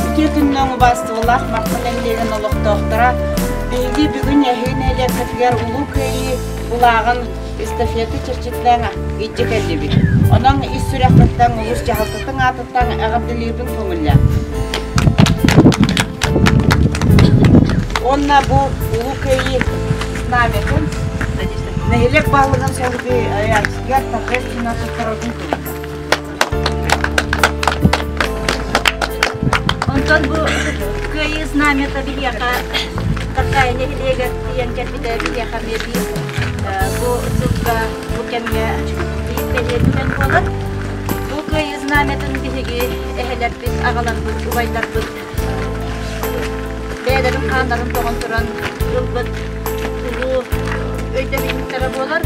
Үтүө күннээн убаастыбылаах Марха нэһилиэгин олохтоохторо, биһиги бүгүн эһиги нэһилиэккитигэр Улуу Кыайыы былааҕын эстафета чэрчитинэн илдьэ кэллибит. Онон ис сүрэхпиттэн улуус дьаһалтатын аатыттан эҕэрдэлиирбин көҥүллээх. Уонна бу Улуу Кыайыы знамятын нэһилиэк баһылыгын солбуйааччытыгар торжественно туттарарбын туруйда. Онтон бу Кыайыы знамята биһиэхэ Таркаайы нэһилиэгэр тиийэн кэлбитэ биһиэхэ эмиэ биир бу сылга, бу кэмҥэ биир бэлиэ түгэн буолар. Бу Кыайыы знамятын биһиги эһэлэрбит, аҕаларбыт, убайдарбыт бэйэлэрин хааннарын тоҕон туран ылбыт улуу өйдөбүнньүктэрэ буолар.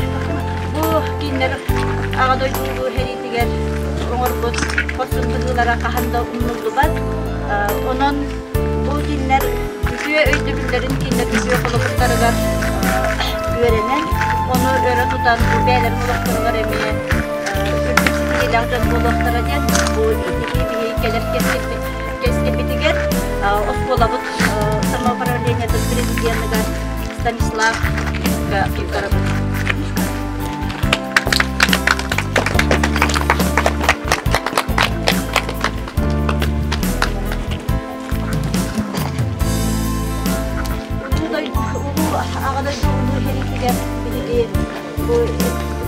Бу кинилэр Аҕа дойду улуу сэриитигэр оҥорбут хорсун быһыылара хаһан да умнуллубат. Онон бу кинилэр үтүө өйдөбүллэрин кинилэр үтүө холобурдарыгар үөрэнэн, ону өрө тутан бу бэйэлэрин олохторугар эмиэ үрдүк ситиһиилээх дьон буолуохтара диэн бу инники биһиги кэлэр кэскилбитигэр оскуолабыт самоуправлениетын президеныгар Станислав туттарабыт. Улуу Аҕа дойду улуу сэриитигэр биһиги бу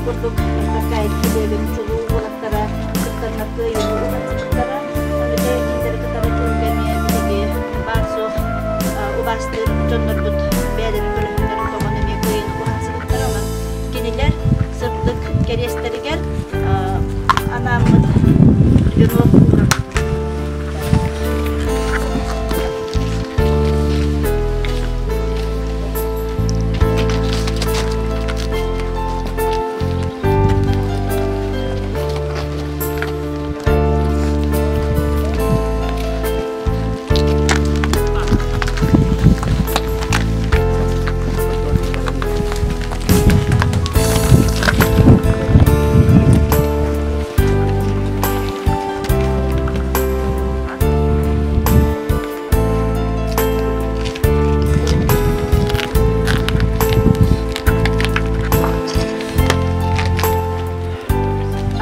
курдук Аркаайык килиэбин чулуу уолаттара кыттаннар кыайыыны уһансыбыттара. Ону кинилэри кытары тылга эмиэ биһиги баар-суох убаастыыр дьоннорбут бэйэлэрин көлөһүннэрин тоҕон эмиэ кыайыыны уһансыбыттара. Онон кинилэр сырдык кэриэстэригэр анааммыт венок уурабыт.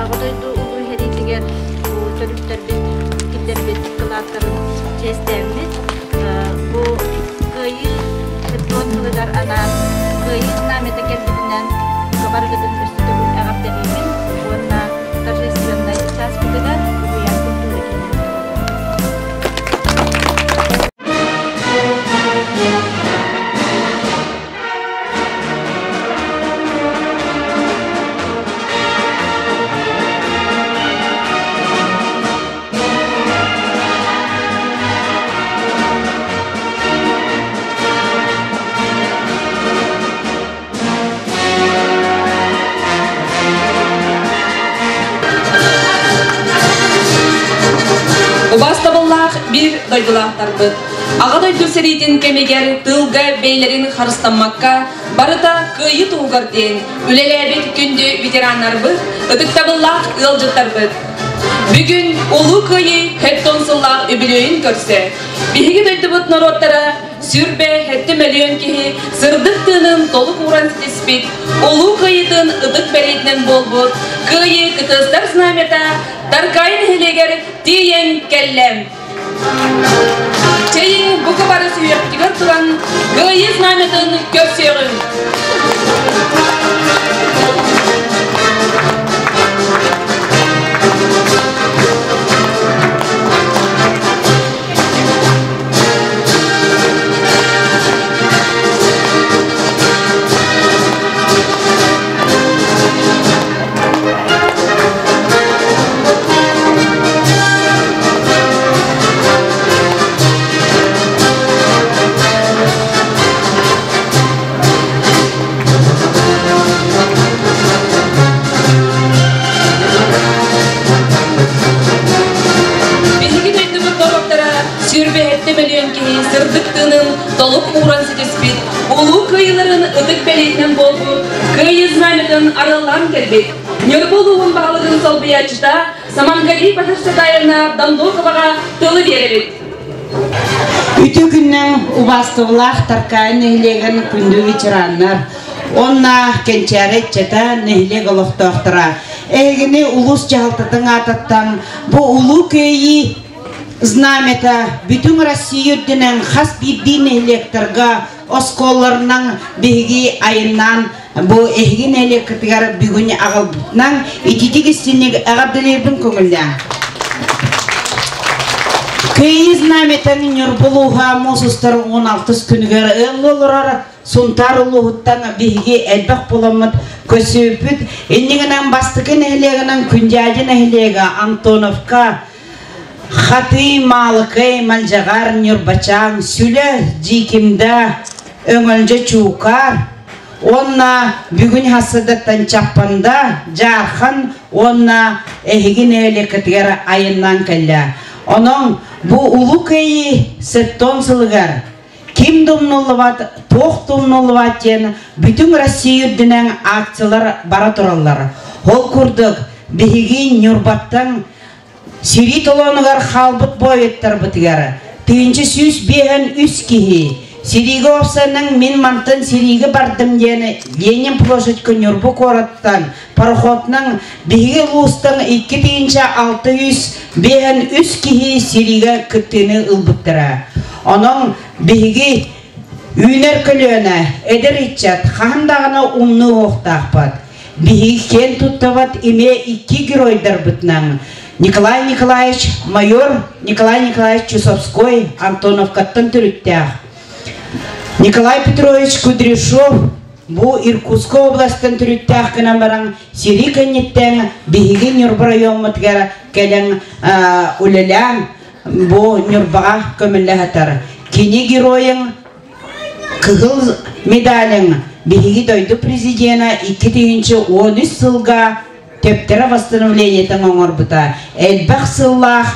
Аҕа дойду улуу сэриитигэр төрүттэрбит, киллэрбит кылааттарын чиэстээммит, бу Кыайыы Петрон сылыгар анаан Кыайыы знамята кэлбитинэн барыгытын өссө төгүл эҕэрдэлиибин уонна торжественнай чааспытыгар уһуйаан культура киинин. Убаастабыллаах биир дойдулаахтарбыт, Аҕа дойду сэриитин кэмигэр тыылга бэйэлэрин харыстаммакка, барыта кыайыы туһугар диэн үлэлээбит күндү ветераннарбыт, ытыктабыллаах ыалдьыттарбыт. Бүгүн Улуу Кыайыы 70 сыллаах үбүлүөйүн көрсө, биһиги дойдубут норуоттара сүрбэ 7 мөлүйүөн киһи сырдык тыынын толук ууран ситиспит Улуу Кыайыытын ытык бэлиэтинэн буолбут Кыайыы кытыастар знамята Таркаайы нэһилиэгэр тиийэн кэллэ. Чэйиҥ бука бары сүһүөхпүтүгэр туран Кыайыы знамятын көрсүөҕүҥ! Биһиги дойдубут норуоттара 27 мөлүйүөн киһи сырдык тыынын толук ууран ситиспит Улуу Кыайыыларын ытык бэлиэтинэн буолбут Кыайыы знамятын арыаллаан кэлбит. Ньурба улууһун баһылыгын солбуйааччыта Самангали Батырсатаевна Дондоковаҕа тылы биэрэбит. Үтүө күннэн убаастабылаах Таркаайы нэһилиэгин күндү ветераннар, уонна кэнчээри ыччата нэһилиэк олохтоохторо. Эһигини улуус дьаһалтатын аатыттан бу Улуу Кыайыы знамята бүтүн Россия үрдүнэн хас биирдии нэһилиэктэргэ оскуолаларынан биһиги айаннаан бу эһиги нэһилиэккитигэр бүгүн аҕалбытынан ититик истинник эҕэрдэлиирбин көҥүллээҥ. Кыайыы знамятын Ньурба улууһа муус устар 16 күнүгэр ыаллыы олорор Сунтаар улууһуттан биһиги элбэх буоламмыт көсүөппүт. Иннигинэн бастакы нэһилиэгинэн Күндээдьи нэһилиэгэ Антоновка, Хатыы, Маалыкай, Малдьаҕар, Ньурбачаан, Сүлэ, Дьиикимдэ, Өҥөлдьө, Чуукаар уонна бүгүн хассадаттан Чаппанда, Дьаархан уонна эһиги нэһилиэккитигэр айаннаан кэллэ. Онон бу Улуу Кыайыы сеттон сылыгар ким да умнуллубат, туох да умнуллубат диэн бүтүн Россия үрдүнэн акциялар бара тураллар. Ол курдук биһиги Ньурбаттан Сэрии толоонугар хаалбыт буойуттарбытыгар 1153 киһи сэриигэ уопсайынан мин мантан сэриигэ бардым диэн Ленин площадька Ньурба куораттан пароходунан биһиги улуустан 2653 киһи сэриигэ кыттыыны ылбыттара. Онон биһиги үүнэр көлүөнэ эдэр ыччат хаһан даҕаны умнуохтаахпыт. Биһиги киэн туттабат эмиэ икки геройдарбытынан Николай Николаевич майор Николай Николаевич Чусовской Антоновкаттан төрүттээх Николай Петрович Кудряшов бу Иркутскай областан төрүттээх гынан баран сэрии кэнниттэн биһиги Ньурба райоммутугар кэлэн үлэлээн бу Ньурбаҕа көмүллэһэтэр. Кини геройун Кыһыл медалын биһиги дойду президена 2013 сылга төптөрө восстановлениетын оҥорбута. Элбэх сыллаах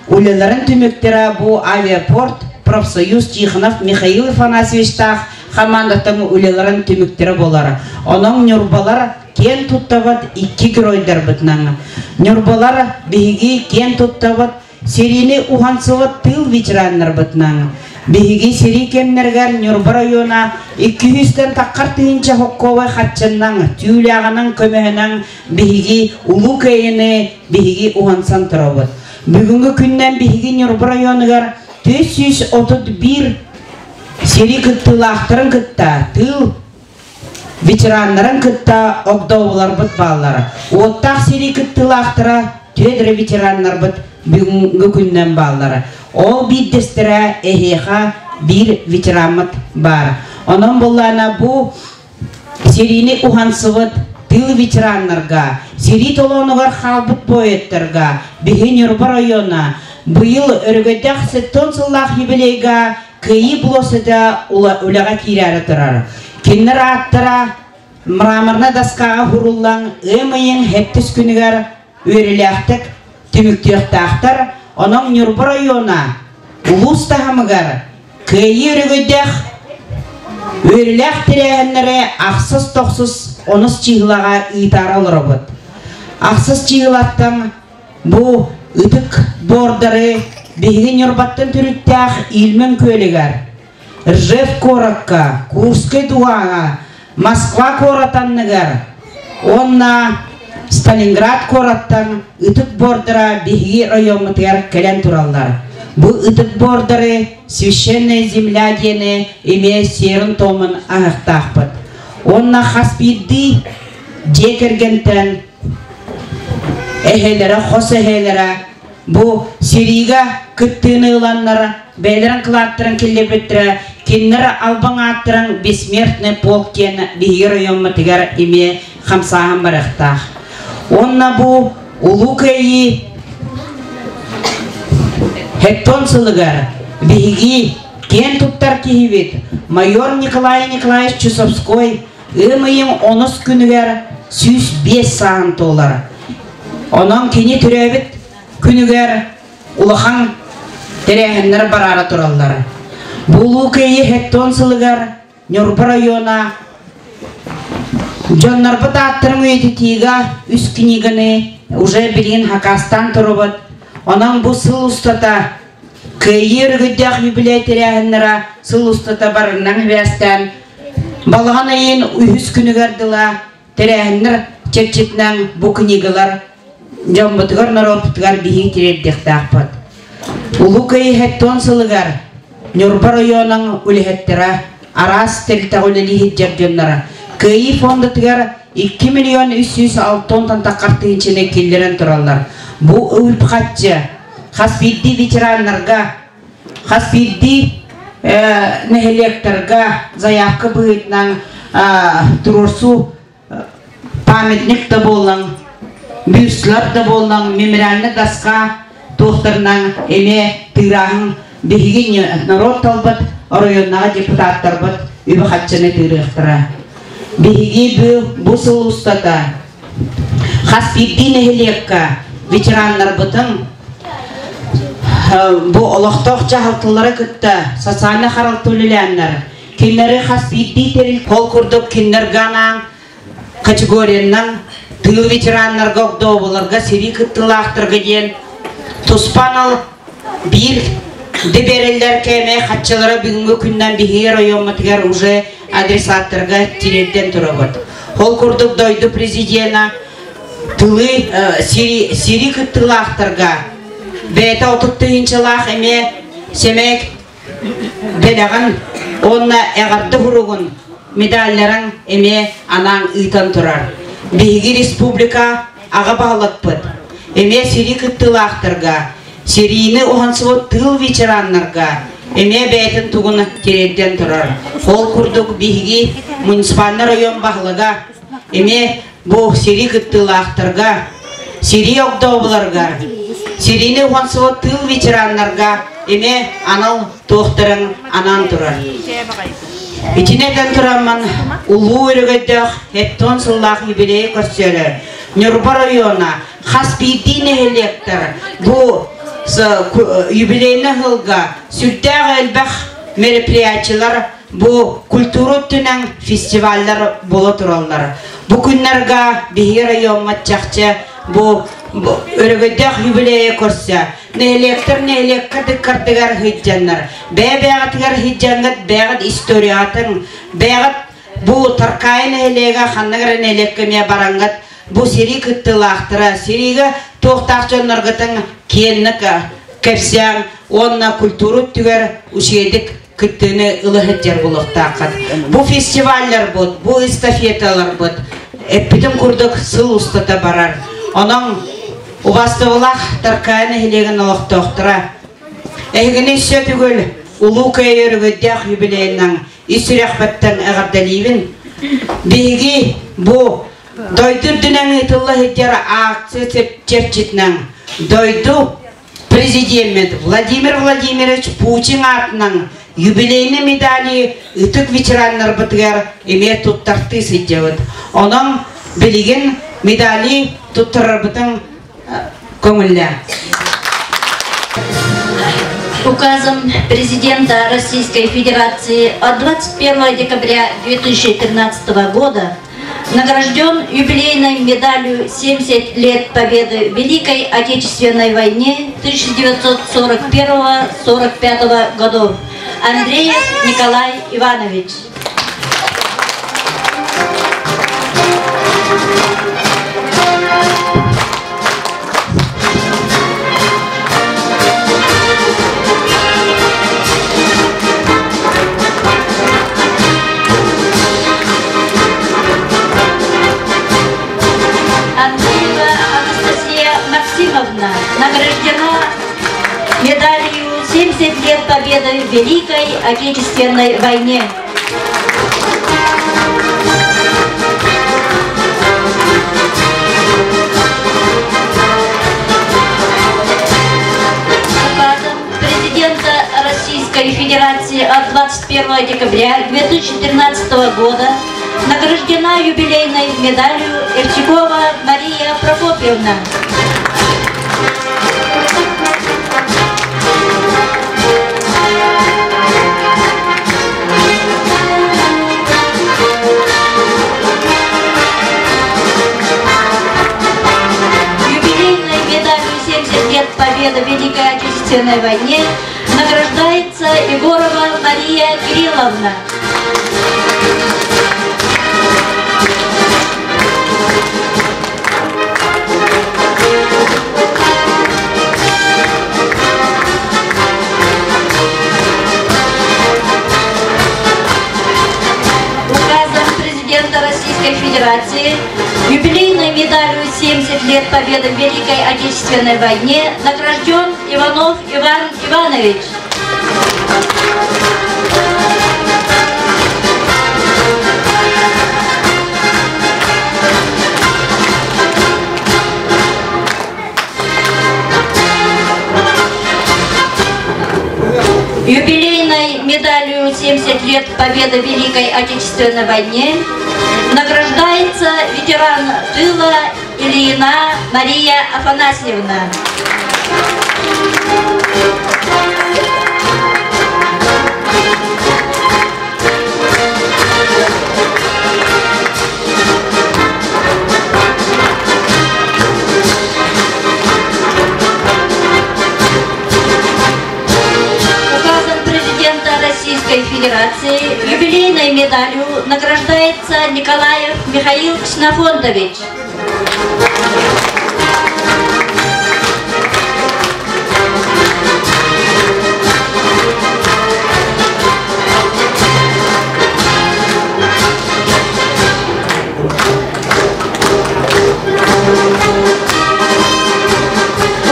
үлэлэрин түмүктэрэ бу авиапорт профсоюз Тихонов Михаил Афанасьевичтаах хамаандатын үлэлэрин түмүктэрэ буолар. Онон Ньурбалар киэн туттабыт икки геройдарбытынан. Ньурбалар биһиги киэн туттабыт Сэриини уһансыбыт тыыл ветераннарбытынан биһиги сэрии кэмнэригэр Ньурба района 200-тэн таххар тыһыынча хоккуобай хаччыннаҥ, түүлээҕинэн көмөһөнөн биһиги Улуу Кыайыыны биһиги уһансан турабыт. Бүгүҥҥү күннэн биһиги Ньурба районугар 431 сэрии кыттыылаахтарын кытта тыыл ветераннарын кытта огдообуларбыт бааллара. Уоттаах сэрии кыттыылаахтара түөдөрө ветераннарбыт бүгүҥҥү күннэн бааллара. Ол биирдэстэрэ эһиэхэ биир ветераммыт баар. Онон буллаана бу сэриини уһансыбыт тыыл ветераннарга, сэрии толоонугар хаалбыт поэттарга биһи Ньурба района быйыл өрөгөйдөөх сеттон сыллаах юбилейга Кыайыы болуоссата үлэҕэ киирээри турар. Кинилэр ааттара мраморнай доскаҕа уһуруллан ыам ыйын сэттис күнүгэр үөрүүлээхтик түмүктүөхтаахтар. Онон Ньурба оройуона улуус таһымыгар Кыайыы өрөгөйдөөх үөрүүлээх тэрээһиннэри ахсыс тохсус онус чыыһылаҕа ыытаары олоробут. Ахсыс чыыһылаттан Бу ытык буордары биһиги Ньурбаттан төрүттээх Ильмен күөлүгэр, Ржев куоракка, Курскай дугаҕа, Москва куорат анныгар уонна Сталинград куораттан ытык буордара биһиги райоммутугар кэлэн тураллар. Бу ытык буордары Священная земля диэни эмиэ сиэрин-туомун аһыахтаахпыт. Уонна хас биирдии дьиэ кэргэнтэн эһэлэрэ, хос эһэлэрэ бу сэриигэ кыттыыны ыланнар бэйэлэрин кылааттарын киллэрбиттэрэ, кинилэр албан ааттарын бессмертный полк диэн биһиги райоммутугар эмиэ хамсааһын барыахтаах. Уонна бу Улуу Кыайыы Хеттон сылыгар биһиги киэн туттар киһибит майор Николай Николаевич Чусовской Ыам ыйын онус күнүгэр 105 сааһын туолар. Онон кини төрөөбүт күнүгэр улахан тэрээһиннэр бараара тураллар. Бу Улуу Кыайыы 70 сылыгар Ньурба района Дьоннорбут ааттарын үйэтитиигэ үс книганы уже билигин хакастаан турубут. Онон бу сыл устата Кыайыы өрөгөйдөөх юбилей тэрээһиннэрэ сыл устата барыннаҥ сибээстээн балаҕан ыйын үһүс күнүгэр дыла тэрээһиннэр чэрчитинэн бу книгалар дьоммутугар, норуоппутугар биһиги тириэрдиэхтээхпит. Улуу Кыайыы 70 сылыгар Ньурба районун үлэһиттэрэ араас тэрилтэҕэ үлэлии сылдьар дьонноро Кыайыы фондатыгар 2 миллион 360 таххар тыһыынчаны киллэрэн тураллар. Бу үп-харчы хас биирдии ветераннарга, хас биирдии нэһилиэктэргэ заявка быһыытынан туруорсуу памятник да буолан, бюстлар да буолан, мемориальный доска туохтарынан эмиэ тыырааһын биһиги народ талбыт оройуоннаҕа депутаттарбыт үбү-харчыны тыырыахтара. Биһиги бу сыл устата хас биирдии нэһилиэккэ ветераннарбытын бу олохтоох дьаһалталары кытта социальнай харалта үлэлээннэр кинилэри хас биирдии тэрил ол курдук кинилэргэ анаан категориянан тыыл ветераннарга огдообуларга сэрии кыттыылаахтарга диэн туспа анал биир дэбэрэллэр кээмэй хаччалара бүгүҥҥү күннэн биһиги райоммутугар уже адресаттарга тириэрдэн турабыт. Ол курдук дойду президена тылы сири кыттыылаахтарга бэйэтэ 30 тыһыынчалаах эмиэ сэмэк бэлэҕин уонна эҕэрдэ суругун медалларын эмиэ анаан ыытан турар. Биһиги республика аҕа баһылыкпыт эмиэ сэрии кыттыылаахтарга, сэриини уһансыбыт тыыл ветераннарга эмиэ бэйэтин тугун тириэрдэн турар. Ол курдук биһиги муниципальный район баһылыга эмиэ бу сэрии кыттыылаахтарга, сэрии огдообуларыгар, сэриини уһансыбыт тыыл ветераннарга эмиэ анал туохтарын анаан турар. Итини этэн тураммын улуу өрөгөйдөөх 70 сыллаах юбилейы көрсөөрү Ньурба района хас биирдии нэһилиэктэр бу юбилейный сылга сүрдээх элбэх мероприятиелар бу культура өттүнэн фестиваллар буола тураллар. Бу күннэргэ биһиги райоммут чахчы бу өрөгөйдөөх юбилейы көрсө нэһилиэктэр нэһилиэккэ дыккардыгар сылдьаннар бэйэ-бэйэҕитигэр сылдьаҥҥыт бэйэҕит историятын бэйэҕит бу Таркаайы нэһилиэгэ ханнык эрэ нэһилиэккэ эмиэ бараҥҥыт бу сэрии кыттыылаахтара сэриигэ туохтаах дьонноргутун киэнник кэпсээн уонна культура өттүгэр үчүгэйдик кыттыыны ыла сылдьар буолуохтааххыт. Бу фестивалларбыт, бу эстафеталарбыт эппитим курдук сыл устата барар. Онон убастыбылаах Таркаайы нэһилиэгин олохтоохторо эһигини өссө төгүл Улуу Кыайыы өрөгөйдөөх юбилейынан ис сүрэхпиттэн эҕэрдэлиибин. Биһиги бу дойду үрдүнэн ыытылла сылдьар акция чэрчитинэн дойду президеммит Владимир Владимирович Путин аатынан юбилейный медали ытык ветераннарбытыгар эмиэ туттартыы сылдьабыт. Онон билигин медали туттарарбытын көҥүллээ. Указом президента Российской Федерации от 21 декабря 2013 года награжден юбилейной медалью 70 лет Победы в Великой Отечественной войне 1941-45 годов Андреев Николай Иванович. Андреева Анастасия Максимовна награждена медалью 70 лет Победы в Великой Отечественной войне. Указом президента Российской Федерации от 21 декабря 2013 года награждена юбилейной медалью Евчикова Мария Прокопьевна. Победы в Великой Отечественной войне награждается Егорова Мария Кирилловна. Указом президента Российской Федерации юбилейной медалью 70 лет Победы в Великой Отечественной войне награжден Иванов Иван Иванович. Юбилейной медалью 70 лет Победы в Великой Отечественной войне награждается ветеран тыла Ильина Мария Афанасьевна. Указом президента Российской Федерации юбилейной медалью награждается Николаев Михаил Ксенофонтович.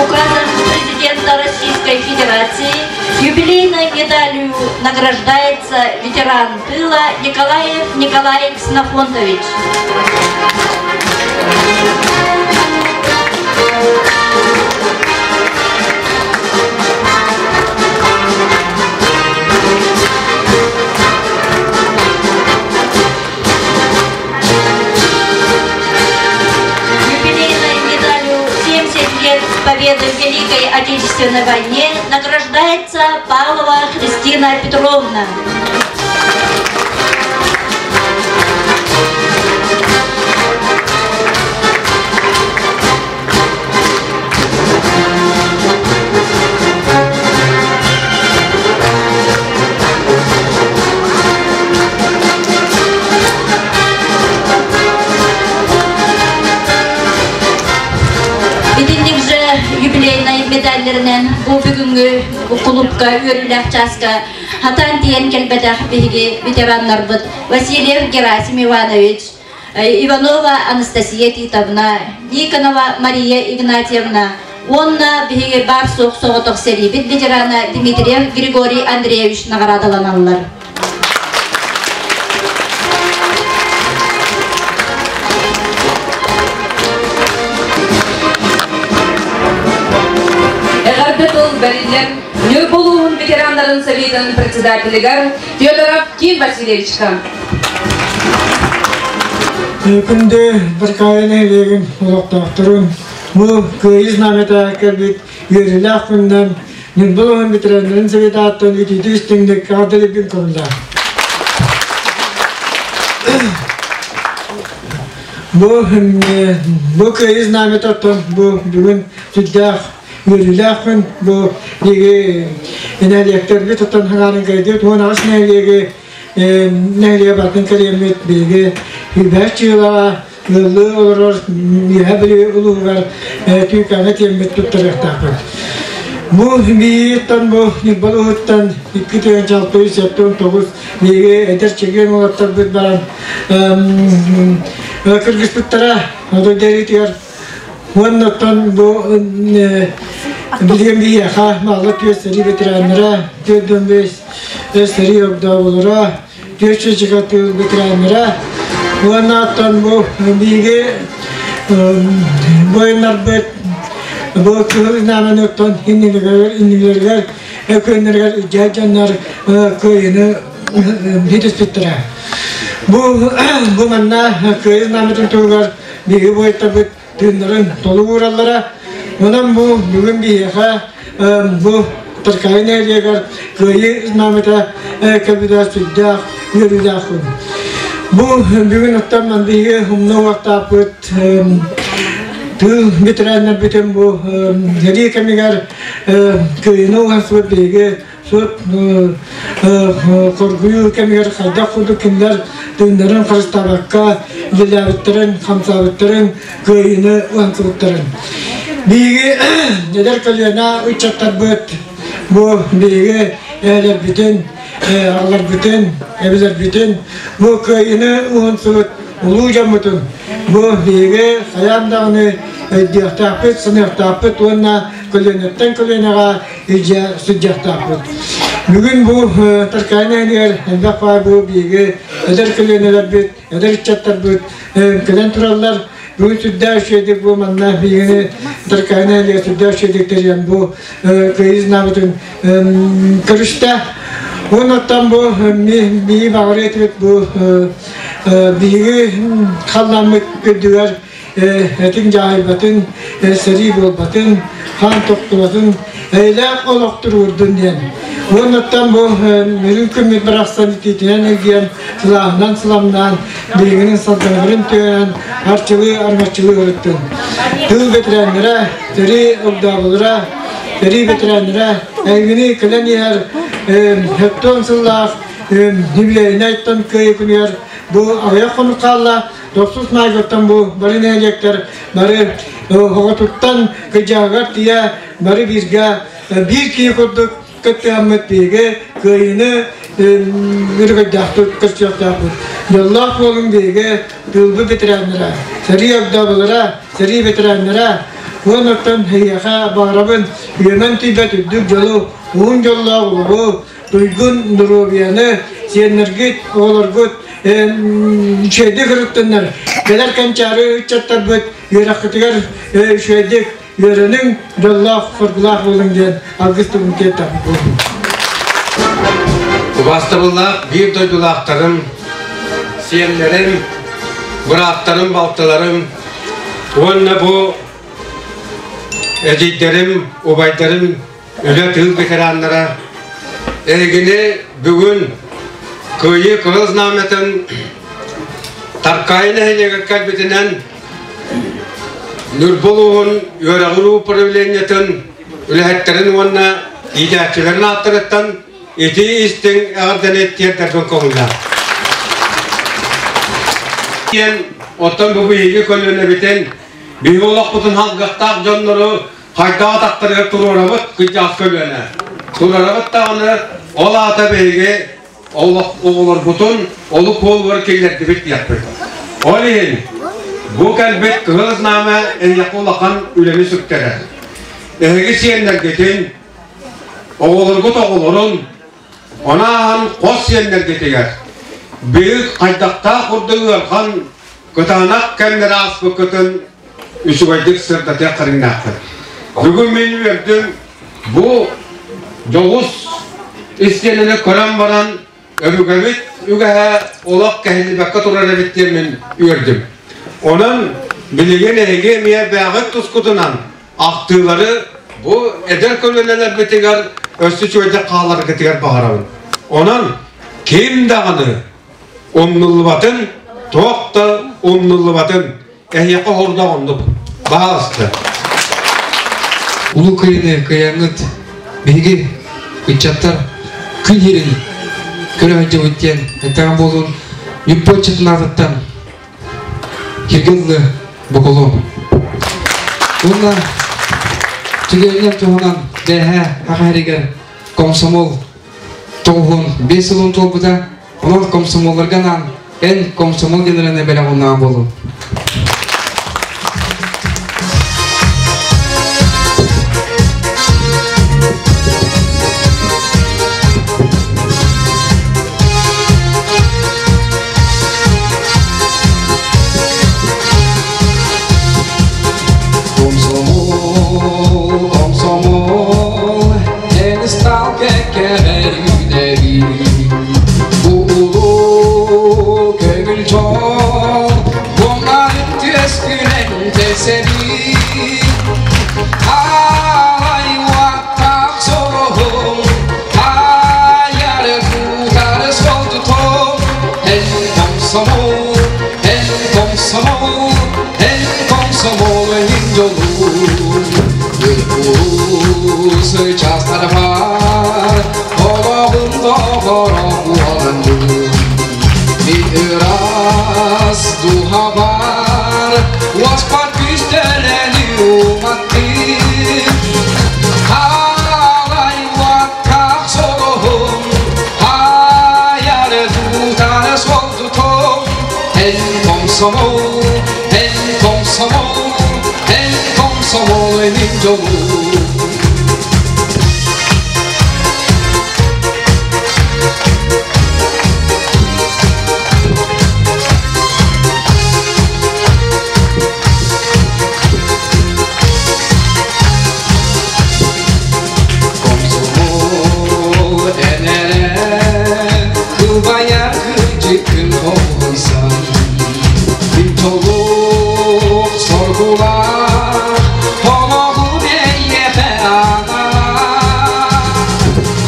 Указом президента Российской Федерации юбилейной медалью награждается ветеран тыла Николаев Николай Ксенофонтович. Юбилейной медалью 70 лет Победы в Великой Отечественной войне награждается Павлова Христина Петровна. Итинник же юбилейнай медаллеринэн бу бүгүҥҥү кулуупка үөрүүлээх чааска хатаан тиийэн кэлбэтэх биһиги ветераннарбыт Васильев Герасим Иванович, Иванова Анастасия Титовна, Никонова Мария Игнатьевна уонна биһиги баар суох соҕотох сэриибит ветерана Дмитриев Григорий Андреевич наҕараадаланаллар. Эҕэрдэ тыл бэриллэн Ньурба улууһун ветераннарын советын председателигэр Федоров Ким Васильевичка. Күндү Баркаайы нэһилиэгин олохтоохторун бу Кыайыы знамята кэлбит үөрүүлээх күнүнэн Ньурба улууһун ветераннарын совета ааттан итиитик истиҥник эҕэрдэлииргин көҥүллээ. Бу бу Кыайыы знамятаттан бу бүгүн сүрдээх үөрүүлээх күн бу биһиги нэһилиэктэрбит оттон хаҥаарын кэйдиэт 18 нэһилиэги нэһилиэгэ бартын кэлиэммит биһиги үбэс чыылаҕа ыаллыы олорор Үөһээ Бүлүү улууһугар Түүкээҥҥэ тиэммит туттарыахтаахпыт. Бу биһигиттэн бу Ньурба улууһуттан 2 679 биһиги эдэр чэгиэн уолаттарбыт баран кыргыспыттара отой дэриитигэр уонна оттон бу билигин биһиэхэ малла түөрт сэрии ветераннара, 45 сэрии огдооболоро, түөрт тыыл ветераннара уонна оттон бу биһиги буойуннарбыт бу кыһыл знамени оттон иннилэригэр иннилэригэр өкүөннэригэр илдьэ дьоннор кыайыыны ситиспиттэрэ. Бу бу манна кыайыы знамятын туһугар биһиги буойуттарбыт тыыннарын толук уураллара. Онон бу бүгүн биһиэхэ бу Таркаайы нэһилиэгэр Кыайыы знамята кэлбитэ сүрдээх үөрүүлээх күн. Бу бүгүн оттон биһиги умна уохтаахпыт. Тыыл ветераннарбытын бу сэрии кэмигэр кыайыыны уһансыбыт биһиги сут хоргуйуу кэмигэр хайдах курдук кинилэр тыыннарын харыстаабакка үлэлээбиттэрин, хамсаабыттарын, кыайыыны уһансыбыттарын. Биһиги эдэр көлүөнэ ыччаттарбыт бу биһиги эһэлэрбитин, аҕаларбытын, эбэлэрбитин бу кыайыыны уһансыбыт улуу дьоммутун бу биһиги хайаан даҕаны өйдүөхтээхпит, саныахтаахпыт уонна көлүөнэттэн көлүөнэҕэ илдьэ сылдьыахтаахпыт. Бүгүн бу Таркаайы нэһилиэгэр элбэх баар бу биһиги эдэр көлүөнэлэрбит, эдэр ыччаттарбыт кэлэн тураллар. Бүгүн сүрдээх үчүгэйдик бу манна биһигини Таркаайы нэһилиэгэр сүрдээх үчүгэйдик тэрийэн бу кыайыы знамятын көрүстэ. Оннуттан бу биһиги баҕарыа этибит бу биһиги халлааммыт үрдүгэр этиҥ дьаһайбатын, сэрии буолбатын, хаан тохтубатын, эйэлээх олох туруордун диэн. Уоннаттан бу үрүҥ күммүт барахсан итиитинэн илгийэн, сылааһынан сыламнаан, билигинин салгыннарын түһэн, арчылыы армаччылыы ырыттын. Тыыл бэтэрээннэрэ, сэрии огдооболоро, сэрии бэтэрээннэрэ эйигини кэлэн иһэр 70 сыллаах юбилейнайтан кыайыы күнүгэр бу аҕыйах хонук хаалла. Тохсус маайгыттан бу бары нэһилиэктэр бары оҕотуттан кыдьаагар тиийэ бары бииргэ биир киһи курдук кыттыһаммыт биһиги кыайыыны өрөгөйдөөхтүк көрсүөхтээхпит. Дьоллоох буолуҥ биһиги тыылбыт ветераннара, сэрии огдооболоро, сэрии ветераннара, уоннаттан эһиэхэ баҕарабын үөмэн тиийбэт үрдүк дьолу, уһун дьоллоох олоҕу, туйгун доруобуйаны, сиэннэргит, оҕолоргут үчүгэйдик ырыттыннар, кэлэр кэнчээри ыччаттарбыт үөрэххитигэр үчүгэйдик үөрэниҥ, дьоллоох, соргулаах буолуҥ диэн алгыс тылын тиэрдэхпит буоллун. Убаастабыллаах биир дойдулаахтарым, сиэннэрим, бырааттарым, балтыларым уонна бу эдьиийдэрим, убайдарым үлэ тыыл ветераннара эһигини бүгүн Кыайыы Кыһыл Знамятын Таркаайы нэһилиэгэр кэлбитинэн Ньурба улууһун үөрэҕирии управлениетын үлэһиттэрин уонна иитээччилэрин ааттарыттан итии истиҥ эҕэрдэни тиэрдэрбин көҥүллээх. Диэн оттон бу биһиги көлүөнэбитин биһиги олохпутун халгыахтаах дьоннору хайдах атахтарыгар туруорабыт кырдьаҕас көлүөнэ. Туруорабыт даҕаны ол аата биһиги оҕолорбутун олук буолугар киллэрдибит диэхпит. Ол иһин бу кэлбит Кыһыл Знамя эһиэхэ улахан үлэни сүктэрэр. Эһиги сиэннэргитин, оҕолоргут оҕолорун, ону ааһан хос сиэннэргитигэр биир хайдахтаах курдук ыарахан кытаанах кэмнэри ааспыккытын үчүгэйдик сырдатыах кэриҥнээхпит. Бүгүн мин үөрдүм бу дьоҕус истиэнэни көрөн баран өбүгэбит үгэһэ олох кэһиллибэккэ турар эбит диэн мин үөрдүм. Онон билигин эһиги эмиэ бэйэҕит тускутунан ахтыылары бу эдэр көлүөнэлэрбитигэр өссө үчүгэйдик хааларгытыгар баҕарабын. Онон ким даҕаны умнуллубатын, туох да умнуллубатын эһиэхэ хордох оннук. Баһаалыста. Улуу Кыайыны кыайаҥҥыт биһиги ыччаттар күн сирин көрө сылдьабыт диэн эттэҕим буолун Ньурба ыччатын аатыттан Киргизлы Боколуом. Уонна түгэнинэн туһунан бэһэ аха комсомол 95 сылын туолбута. Онон комсомолларга анаан эн комсомол диэн бэлэх ууннаҕа буолуо. Комсомол, комсомол, эн стал кэккэҕэр Улуу көҥүл дьол, буҥарын түөскүнэн тэсэбин. Ай уоттаах соруһум, айары кутары солдутум. Эн комсомол, эн комсомол, эн комсомол иһин. Тус чаастарбар олоҕум доҕоро буоланнын Мин ыраас дууһабар уоспар күүстэлэни уматтым Халай уоттаах солоһум айары тутары суолдутум Эн комсомол, эн комсомол, эн комсомол мин дьолум. Комсомол энere кылбайар кырдьыккын хоһуйсан Мин толук соргулаах олоҕум эйиэхэ анаан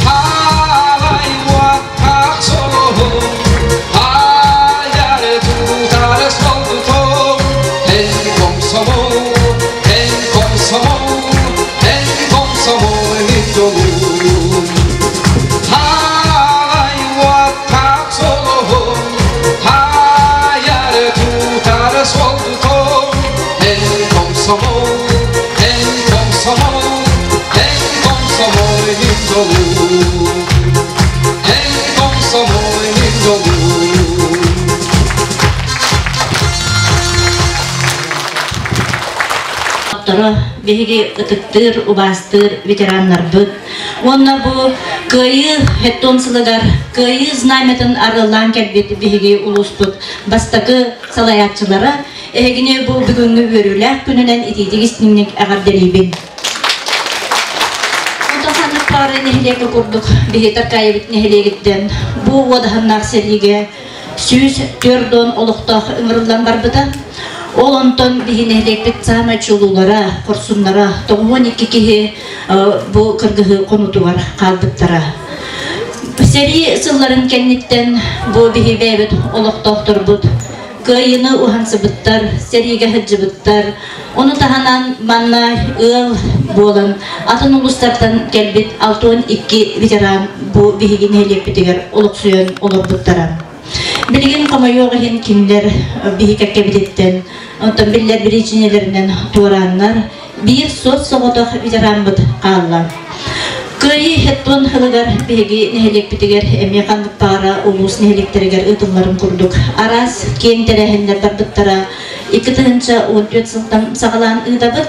Халай уоттаах солоһум айары тутары солбутум Эн комсомол, эн комсомол, эн комсомол мин дьолум Халай уоттаах солоһум айары тутары солбутум Эн комсомол, эн комсомол, эн комсомол мин дьолум Эн комсомол мин дьолум. Биһиги ытыктыыр, убаастыыр ветераннарбыт. Уонна бу Кыайыы хеттон сылыгар Кыайыы знамятын арыаллаан кэлбит биһиги улууспут бастакы салайааччылара эһигини бу бүгүҥҥү үөрүүлээх күнүнэн итиитик истиҥник эҕэрдэлиибин. Онтон ханнык баҕарар нэһилиэккэ курдук биһи Таркаайыбыт нэһилиэгиттэн бу уодаһыннаах сэриигэ 104 олохтоох ыҥырыллан барбыта. Ол онтон биһи нэһилиэкпит саамай чулуулара, хорсуннара 92 киһи бу кыргыһыы хонуутугар хаалбыттара. Сэрии сылларын кэнниттэн бу биһи бэйэбит олохтоохторбут кыайыыны уһансыбыттар, сэриигэ сылдьыбыттар. Ону таһынан манна ыал буолан атын улуустартан кэлбит 62 ветеран бу биһиги нэһилиэкпитигэр олохсуйан олорбуттара. Билигин хомойуох иһин кинилэр биһи кэккэбититтэн, онтон биллэр биричиинэлэринэн туорааннар, биир суос-соҕотох ветераммыт хаалла. Кыайыы хеттон сылыгар биһиги нэһилиэкпитигэр эмиэ ханнык баҕара улуус нэһилиэктэригэр ыытылларын курдук араас киэҥ тэрээһиннэр барбыттара 2014 сылтан саҕалаан ыытабыт.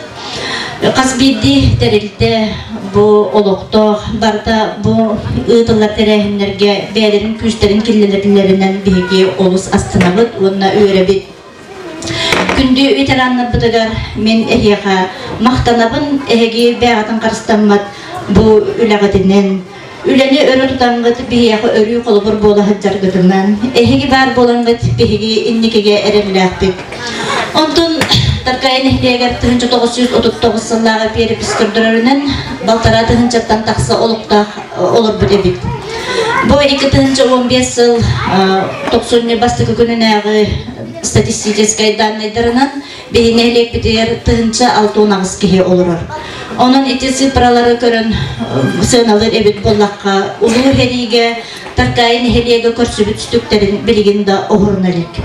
Хас биирдии тэрилтэ бу олохтоох барыта бу ыытыллар тэрээһиннэргэ бэйэлэрин күүстэрин киллэрэллэринэн биһиги олус астынабыт уонна үөрэбит. Күндү ветераннарбытыгар мин эһиэхэ махтанабын, эһиги бэйэҕитин харыстаммат бу үлэҕитинэн, үлэни өрө тутаҥҥыт биһиэхэ өрүү холобур буола сылдьаргытынан, эһиги баар буолаҥҥыт биһиги инникигэ эрэллээхпит. Онтон Таркайа нэһилиэгэр 1939 сыллааҕы перепись көрдөрөрүнэн балтараа тыһыынчаттан тахса олохтоох олорбут эбит. Бу 2015 сыл тохсунньу бастакы күнүнээҕи статистическай даннайдарынан биһи нэһилиэкпитигэр 1068 киһи олорор. Онон ити цифралары көрөн сыаналыыр эбит буоллахха, улуу сэриигэ Таркаайы нэһилиэгэ көрсүбүт сүтүктэрин билигин да оһоруна илик.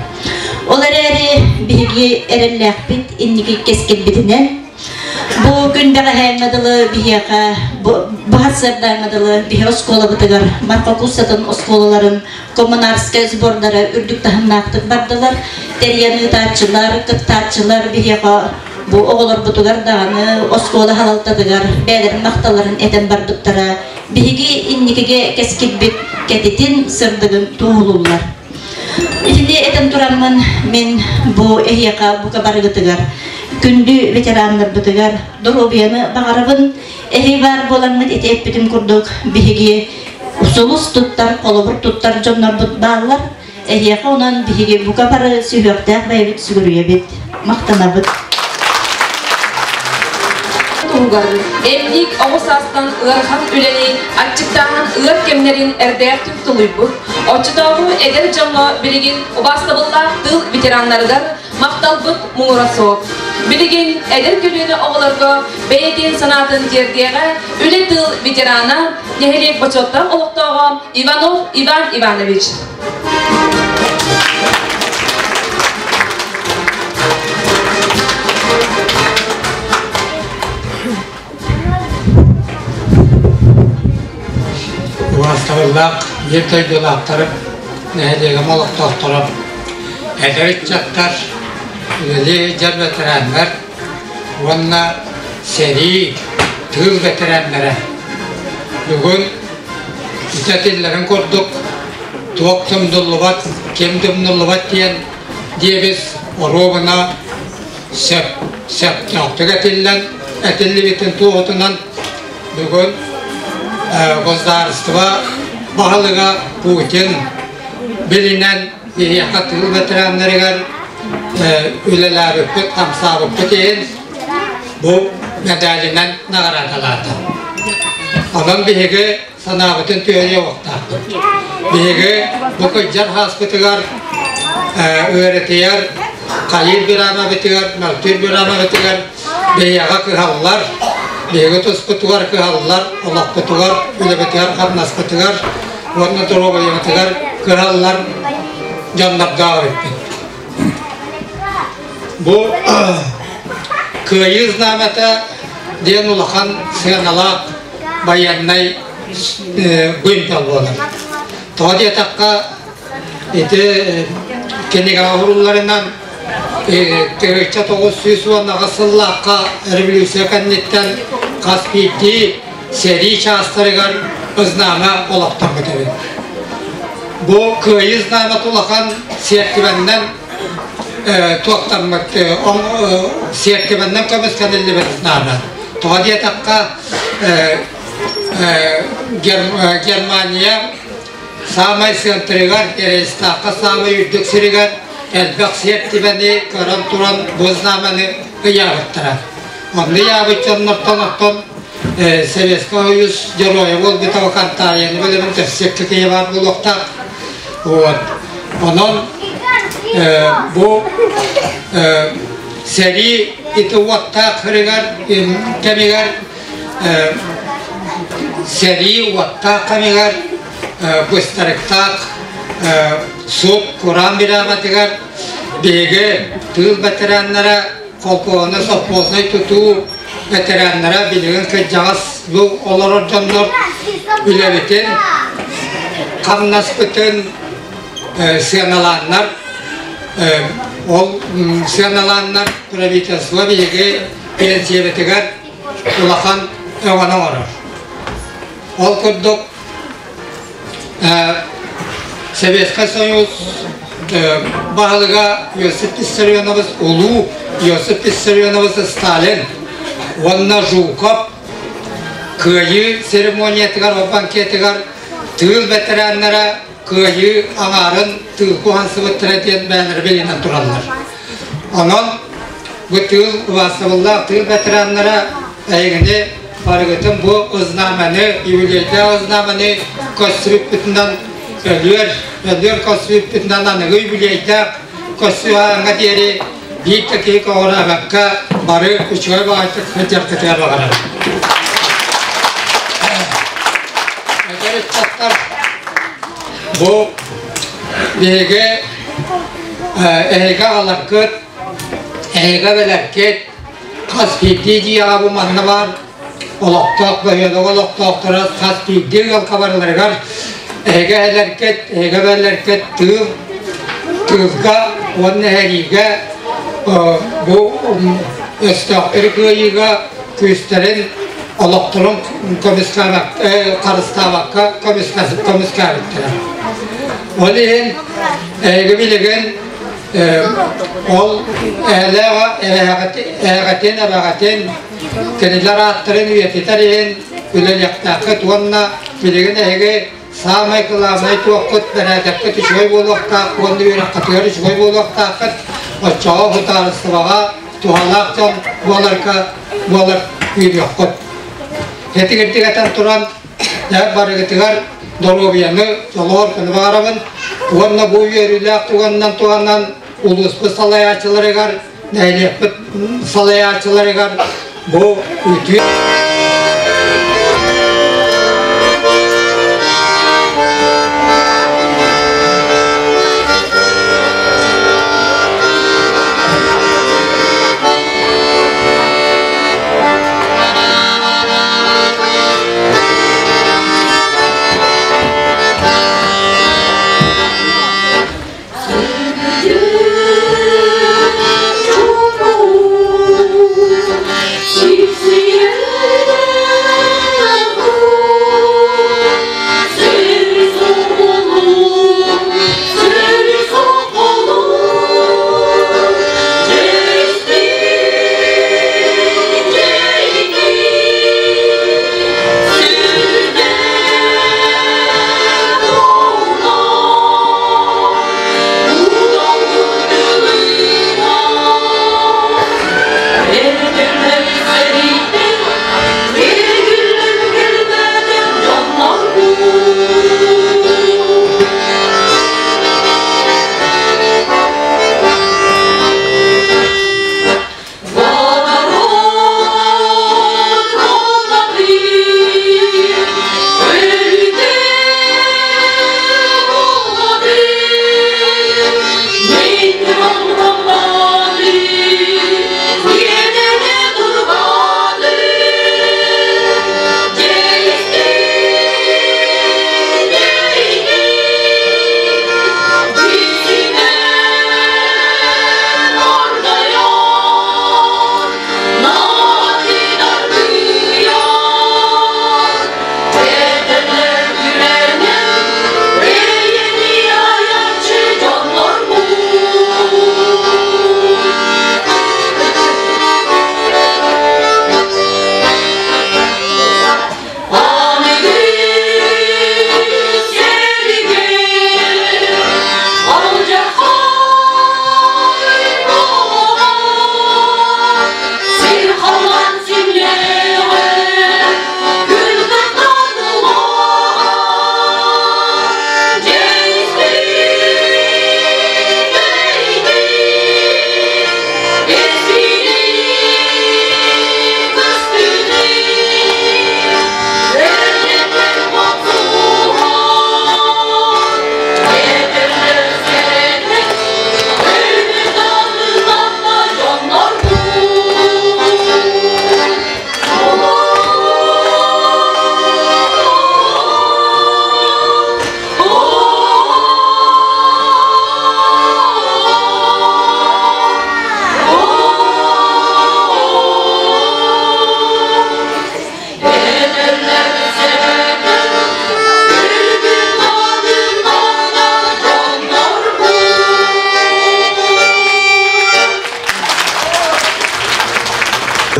Ол эрээри биһиги эрэллээхпит инники кэскилбитинэн Бу күн бэҕэһээҥҥэ дылы биһиэхэ бу сарсыардааҥҥа дылы биһи оскуолабытыгар Марха кууссатын оскуолаларын коммунарскай сбордара үрдүк таһымнаахтык бардылар. Тэрийэн ыытааччылар, кыттааччылар биһиэхэ бу оҕолорбутугар даҕаны оскуола салалтатыгар бэйэлэрин махталларын этэн барбыттара биһиги инникигэ кэскилбит кэтитин, сырдыгын туоһулууллар. Итини этэн тураммын мин бу эһиэхэ бука барыгытыгар күндү ветераннарбытыгар доруобуйаны баҕарабын. Эһи баар буоламмыт ити эппитим курдук биһиги сулус туттар, холобур туттар дьоннорбут бааллар. Эһиэхэ онон биһиги бука бары сүһүөхтээх бэйэбит сүгүрүйэбит, махтанабыт. Туһугар эмник оҕо саастан ыарахан үлэни аччыктааһын ыар кэмнэрин эрдээхтик тулуйбут, оччотооҕу эдэр дьоҥҥо билигин убаастабыллаах тыыл ветераннарыгар махталбыт муҥура суох. Билигин эдэр көлүөнэ оҕолорго бэйэтин санаатын тиэрдиэҕэ үлэ тыл ветерана, нэһилиэк бочуоттаах олохтооҕо Иванов Иван Иванович. Убаастабыллаах биир дойдулаахтарым, нэһилиэгим олохтоохторо, эдэр ыччаттар, үлэлии сылдьар ветераннар уонна сэрии, тыыл ветераннара. Бүгүн ити этиллэрин курдук туох тумнуллубат, ким тумнуллубат диэн диэбис оруобуна сөп, сөптөөхтүк этиллэн, этиллибитин туоһутунан бүгүн государство баһылыга Путин билинэн биһиэхэ тыыл ветераннарыгар үлэлээбиппит, хамсаабыппыт иһин бу медалынан наҕараадалаата. Онон биһиги санаабытын түһэриэ уохтаахпыт. Биһиги бу кырдьар хааспытыгар ыарытыйар хайыыр быраамабытыгар, мөлтүүр быраамабытыгар биһиэхэ кыһаллар, биһиги туспутугар кыһаллар, олохпутугар, үлэбитигэр, хамнаспытыгар уонна доруобуйабытыгар кыһаллар дьоннордоох эбиппит. Бу Кыайыы знамята диэн улахан сыаналаах байыаннай вымпел буолар. Тоҕо диэтэххэ, ити кинигэҕэ уһулларынан 1998 сыллаахха революция кэнниттэн хас биирдии сэрии чаастарыгар знамя олохтоммут эбит. Бу Кыайыы знамята улахан сиэртибэннэн туохтаммыт сиэртибэннэн көмүскэниллибит знамя. Тоҕо диэтэххэ, Германия саамай сыантырыгар, Рейхстагка саамай үрдүк сиригэр элбэх сиэртибэни көрөн туран бу знамяны ыйаабыттара. Онно ыйаабыт дьоннортон оттон Советский Союз геройа буолбута Кантаайаны бөлөмүн көрсүөккэ киһи баар буолуохтаах. Вот. Онон бу сэрии ити уоттаах кэмигэр кэмигэр сэрии уоттаах кэмигэр быстарыктаах суп кураан бирээмэтигэр биһиги тыыл ветераннара холкуоһунай совхознай тутуу ветераннара билигин кырдьаҕас бу олорор дьоннор үлэбитин хамнаспытын сыаналааннар ол сыаналааннар правительство биһиги пенсиябытыгар улахан өҥөнү оҥорор. Ол курдук Советскай Союз баһылыга Иосиф Виссарионович Улуу Иосиф Виссарионович Сталин уонна Жуков Кыайыы церемониятыгар, банкетыгар тыыл ветераннара кыайыы аҥаарын тыылга уһансыбыттара диэн бэйэлэрэ билинэн тураллар. Онон бу тыыл убаастабыллаах тыыл ветераннара эһигини барыгытын бу знамяны, юбилейдаах знамяны көстүбүппүтүнэн өлүөр, өлүөр көстүбүппүтүнэн аныгы юбилейдаах көстүү диэри биир да киһи көҕүрээбэккэ бары үчүгэй баҕайытык сылдьаргытыгар баҕарабын. Эдэр ыччаттар бу биһиги эһиги аҕаларгыт, эһиги эбэлэргит хас биирдии дьиэҕэ бу манна баар олохтоох бөһүөлэк олохтоохторо хас биирдии ыалга барыларыгар эһиги эһэлэргит, эһиги эбэлэргит тыыл тыылга уонна эһэриигэ бу өстөөхтөрү кыайыыга күүстэрин олохторун харыстаабакка көмүскээбиттэрэ. Ол иһин эһиги билигин ол эһэлээх эһэҕитин эбэҕитин кинилэр ааттарын үйэтитэр иһин үлэлиэхтээххит уонна билигин эһиги саамай кылаабынай туоххут бэрээдэккит үчүгэй буолуохтаах уонна үөрэххитигэр үчүгэй буолуохтааххыт оччоҕо судаарыстыбаҕа туһалаах дьон буоларга буолар үөрүөххүт. Этигирдик этэн туран барыгытыгар доруобуйаны дьолуор көмө баҕарабын уонна бу үөрүүлээх туганынан туһанан улууспут салайааччыларыгар Нэһилиэкпит салайааччыларыгар бу үтүө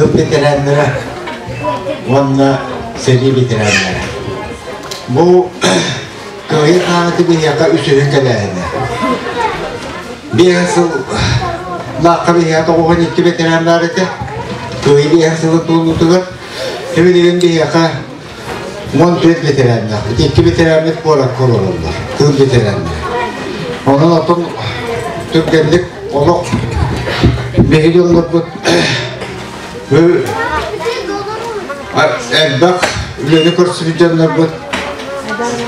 Тыл бэтэрээннэрэ уонна сэрии бэтэрээннэрэ. Бу Кыайыы хаамыты биһиэхэ үсүһүн кэлээһинэ. Биэһэн сыл лаахха биһиэхэ тоҕуһун икки бэтэрээн баар этэ. Кыайыы биэһэн сылын туолуутугар билигин биһиэхэ 14 бэтэрээннээх. Икки бэтэрээммит куоракка олороллор. Тыл бэтэрээннэрэ. Онон отон түргэнник олох биһиги дьоннорбут элбэх үлэни көрсүбүт дьоннорбут,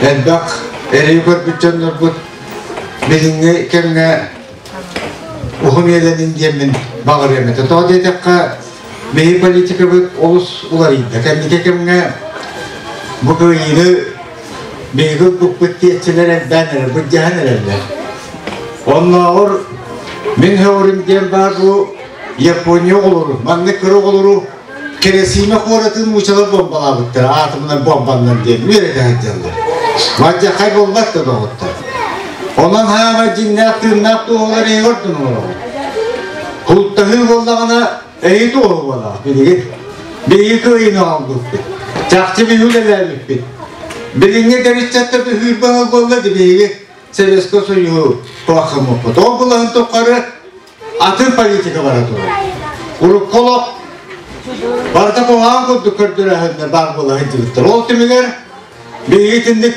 элбэх эрэйи көрбүт дьоннорбут билиҥҥи кэмҥэ уһун үйэлэнин диэммин баҕарыам этэ. Тоҕо диэтэххэ, биһи политикабыт олус уларыйда. Кэнники кэмҥэ бу кыайыыны биһиги ылбыппыт диэччилэр элбээн эрэр, былдьаһан эрэллэр. Оннооҕор мин һөҕөрүм диэн баар бу Япония оҕолору, маннык кыра оҕолору Кэрэсиимэ куоратын муучалар бомбалаабыттара, атомнай бомбаннан диэн үөрэтэ сылдьаллар. Мадьахай буолбат да доҕоттор. Онон хаама дьиҥнээх тыыннаах туоһулар эһиги ордун олороҕут. Култаһыы буоллаҕына эһиги туоһу буолаҕыт билигин. Биһиги кыайыыны оҥорбуппут. Чахчы биһиги үлэлээбиппит. Билиҥҥи төрүччэттэр түһүүрбэ буолла ди биһиги Советскай Союһу туоххаммыппыт. Ол былаһын тухары атын политика бара турар. Урукку олох барыта куһаҕан курдук көрдөрөһөннөр баар буола сылдьыбыттар. Ол түмүгэр биһиги итинник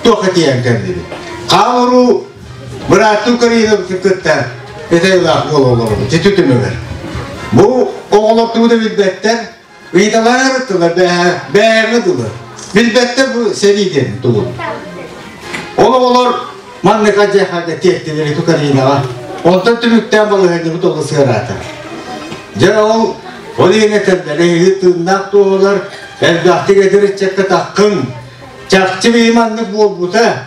туох этийэн кэллибит. Хаан уруу бырааттыы Украинабытын кытта. Этайлаах буола олоробут ити түмүгэр. Бу оҕолор тугу да билбэттэр, ыйыталаһар ыттылар бээһээҥҥэ дылы. Билбэттэр бу сэрии диэн тугун. Ол оҕолор маннык адьахага тиэртилэр ити Украинаҕа. Онтон түмүктээн балаһыанньабыт олус ыараата. Дьэ ол ол иһин этэллэр, эһиги тыыннаах туоһулар элбэхтик эдэр ыччакка таххыҥ. Чахчы биһи маннык буолбута.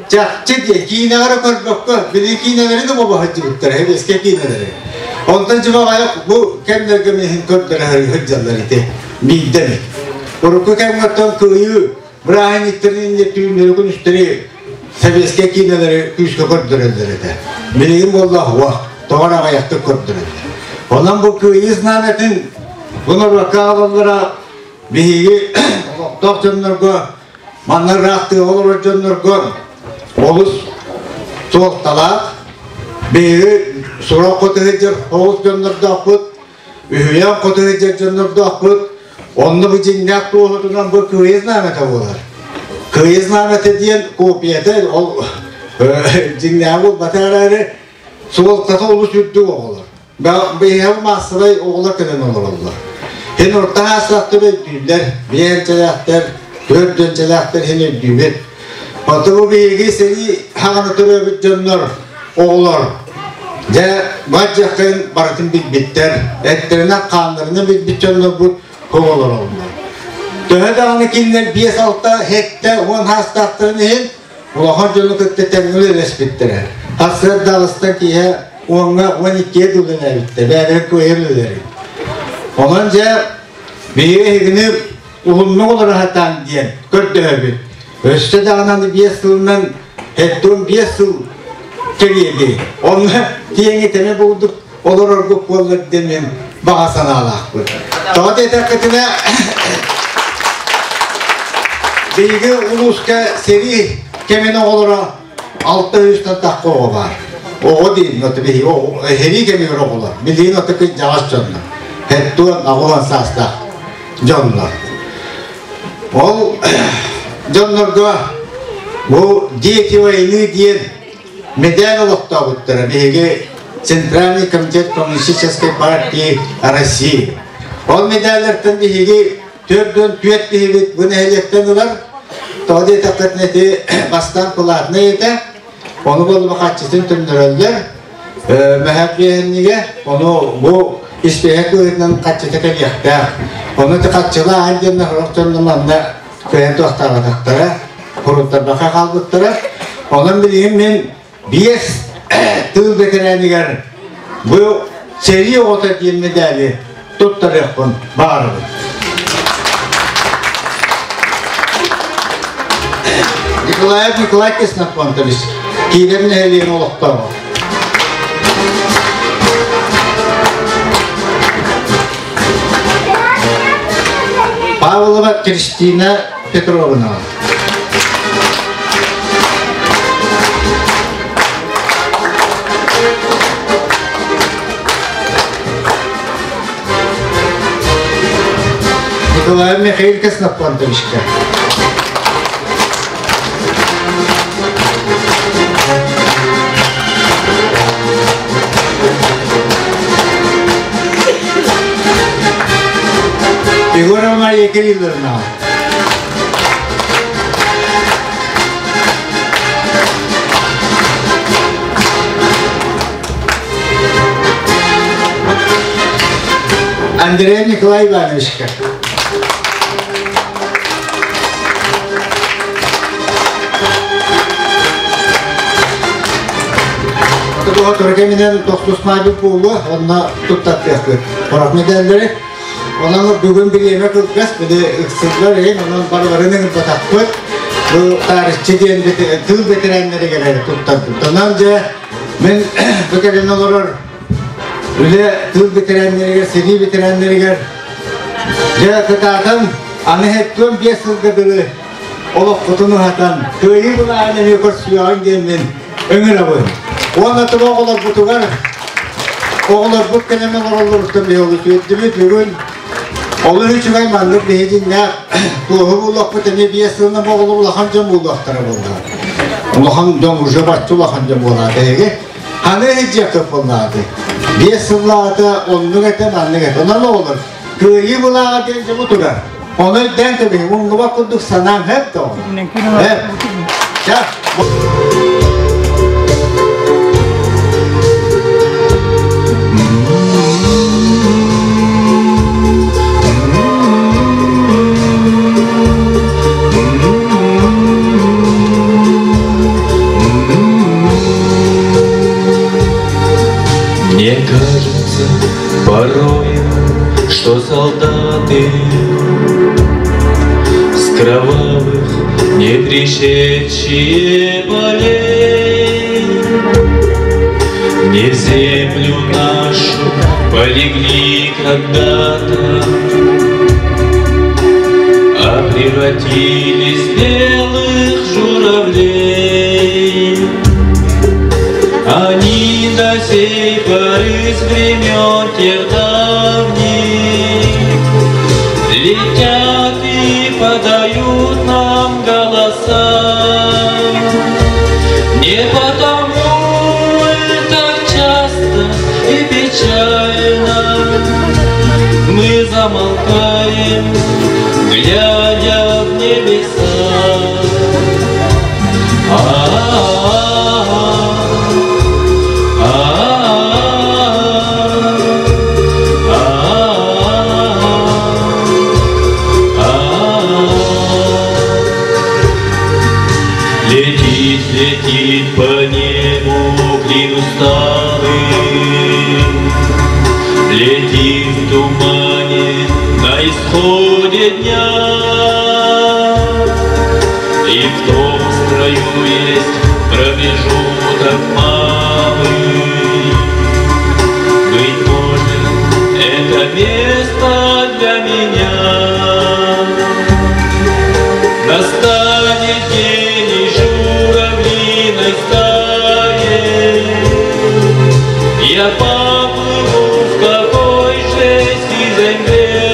Чахчы диэ, киинэҕэ эрэ көрбөккө, били киинэлэри да буола сылдьыбыттара, эбиэскэ киинэлэри. Онтон дьыбаҕайах бу кэмнэргэ миһин көрдөрө сылдьаллар ити биирдэ эмит. Урукку кэмҥэ оттон кыайыы бырааһынньыктарын инньэ түүннэри күнүстэри советскай киинэлэри күүскэ көрдөрөллөр этэ. Билигин буолла уох, тоҕо эрэ аҕыйахтык көрдөрөллөр. Онон бу кыайыы знамятын бу норуокка аҕалаллара биһиги олохтоох дьоннорго Манна ыраах тыаҕа олорор дьоннорго олус суолталаах. Биһиги сурах хоту сылдьар оҕус дьоннордоохпут, үһүйээн хоту сылдьар дьоннордоохпут. Онно бу дьиҥнээх туоһутунан бу Кыайыы знамята буолар. Кыайыы знамята диэн копията ол дьиҥнээҕи буолбата эрээри суолтата олус үрдүк оҕолор. Биһиэхэ маассабай оҕолор кэлэн олороллор. Һин орто саастаахтар өйдүүллэр, биэнчэлээхтэр, төрдүөнчэлээхтэр һин өйдүүбүт. Оттон бу биһиги сэрии хаҕана төрөөбүт дьоннор, оҕолор, дьэ, бар дьаххын барытын билбиттэр, эттэринэн хааннарынан билбит дьоннорбут оҕолороллор. Төһө даҕаны кинилэр 5-6, 7, 10 саастаахтарын иһин улахан дьону кытта тэҥҥэ үлэлэспиттэрэ. Сарсыарда аҕыстан киэһэ уоҥҥа 12-гэ үлэлээбиттэр, бэйэлэрин кыайан үлэлэрин. Онон дьэ, биһиги эһигини уһуннук олоро сатаан диэн көрдөһөбүт. Өссө даҕаны 5 сылынан, 75 сыл кэлиэби. Онно тиэҥи тэмэ булдук олороргут буоллар диэн мин баҕа санаалаахпын. Тоҕо диэтэххитинэ, биһиги улууска сэрии кэмин оҕолоро 600-тан тахха оҕо баар. Оҕо диин, ото биһиги сэрии кэмигэр оҕолор. Билигин ото кырдьаҕас дьоннор. 70-80 саастаах дьоннор. Ол дьоннорго бу «Дети войны» диэн мэдээл олохтообуттара биһиги Центральный комитет Коммунистической партии России. Ол медаллартан биһиги 44 киһибит бу нэһилиэктэн ылар. Тоҕо диэтэххитинэ ити бастаан платный этэ. Ону буолуба хаччытын төннөрөллөр. Мэһэк биэһиннигэ, ону бу испиэһэ кыһытынан хаччыта кэлиэхтээх. Ону ити хаччылаан диэн сорох дьонно манна кыайан туохтаабатахтара, хоруттарбакка хаалбыттара. Онон билигин мин биэс тыыл бэтэрээнигэр бу сэрии оҕото диэн медали туттарыахпын баҕарабын. Николаев Николай Ксенофонтович, Киирэн нэһилиэгин олохтооҕо. Павлова Кристина Петровна. Николай Михаил Ксенофонтовичка. Егорова Мария Кирилловна. Андрей Николай Ивановичка. Тургаминен тохсус маайбыт буолуо, онно туттартыахпыт. Порох медаллары. Онон бүгүн бириэмэ кылгас, били ыксыллар иһин, онон барыларын ыҥырбатахпыт. Бу таарыччы диэн тыл бэтэрээннэригэр туттарбыт. Онон дьэ, мин бу кэлин олорор үлэ тыл бэтэрээннэригэр, сэрии бэтэрээннэригэр дьэ кытаатан аны 75 сылга дылы олохпутун уһатан, кыайыы былаан эмиэ көрсүөҕүҥ диэн мин ыҥырабын. Уонна туба оҕолорбутугар оҕолорбут кэлэн олороллоруттан биһи олус үөрдүбүт. Бүгүн олус үчүгэй маннык биһи дьиҥнээх туоһу буллахпыт эмиэ 5 сылынан оҕолор улахан дьон буолуохтара буолла. Улахан дьон уже бачча улахан дьон буолаат эһиги. Ханы иһдьиэххэ буоллаҕа Биэс сыллааҕыта оннук этэ, маннык этэ. Онон оҕолор, кыайыы былааҕа диэн дьэ бу турар. Ону өйдөөн кэбиһиҥ, умнубат курдук санааҥ һэп да Һэп. Ча. Мне кажется порой, что солдаты С кровавых не пришедшие полей Не в землю нашу полегли когда-то, А превратились в белых журавлей. Они до сей поры с времен тех давних Летят и подают нам голоса. Не потому так часто и печально Мы замолкаем, глядя в небеса. А-а-а, Летит, летит по небу клин усталый, Летит в тумане на исходе дня. И в том строю есть промежуток малый. Быть может, это место для меня. Настанет день и журавлиной стае Я поплыву в какой же сизой мгле.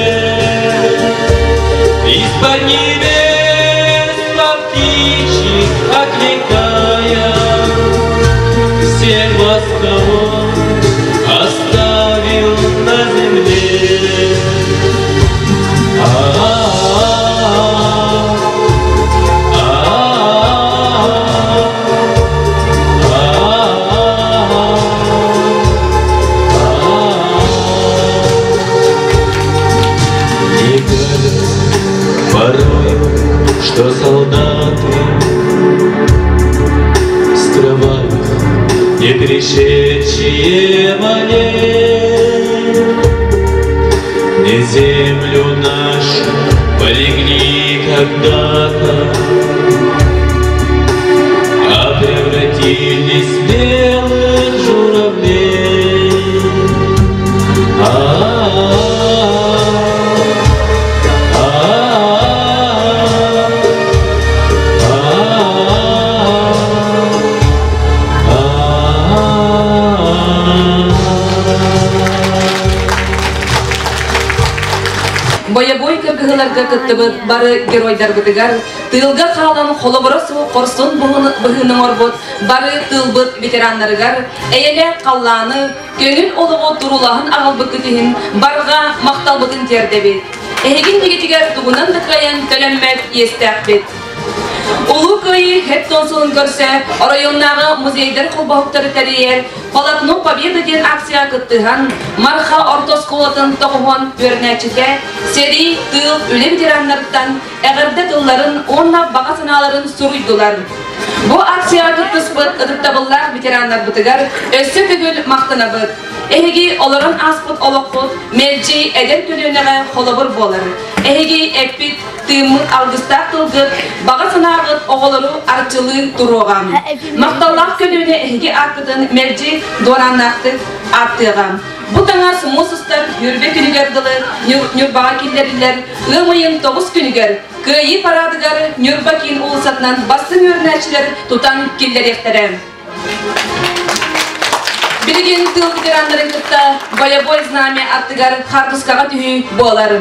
Из-под небес по птичьи окликая Всех вас, кого оставил на земле. Мне кажется порой, что солдаты с кровавых не пришедшие полей Не землю нашу полегли когда-то, А превратились в белых журавлей. Бойобуой кыргыһыыларга кыттыбыт бары геройдарбытыгар, тыылга хаалан холобура суох хорсун быһыыны оҥорбут бары тыылбыт ветераннарыгар эйэлээх халлааны, көҥүл олоҕу туруулаһан аҕалбыккыт иһин барҕа махталбытын тиэрдэбит. Эһигин биһигитигэр тугунан да кыайан төлөммөт иэстээхпит. Улуу Кыайыы ХЭТ сылын көрсө оройуоннааҕы музейдар холбоһуктары тэрийэр Полотно Победы диэн акцияҕа кыттыһан, Марха орто оскуолатын тоҕуһуон үөрэнээччитэ сэрии, тыыл, үлэ ветераннарыттан эҕэрдэ тылларын уонна баҕа санааларын суруйдулар. Бу акцияҕа кыттыспыт ытыктабыллаах ветераннарбытыгар өссө төгүл махтанабыт. Эһиги олорон ааспыт олоххут мэлдьи эдэр көлүөнэҕэ холобур буолар. Эһиги эппит, тыыммыт алгыстаах тылгыт, баҕа санааҕыт оҕолору арчылыы туруоҕа. Махталлаах көлүөнэ эһиги ааккытын мэлдьи дуорааннаахтык ааттыаҕа. Бу таҥас муус устар Ньурба күнүгэр дылы Ньурбаҕа киллэриллэр ыам ыйын 9 күнүгэр Кыайыы параадыгар Ньурба киин уулуссатынан бастыҥ үөрэнээччилэр тутан киллэриэхтэрэ. Билигин тыыл ветераннарын кытта бойобуой знамя аттыгар хаартыскаҕа түһүү буолар.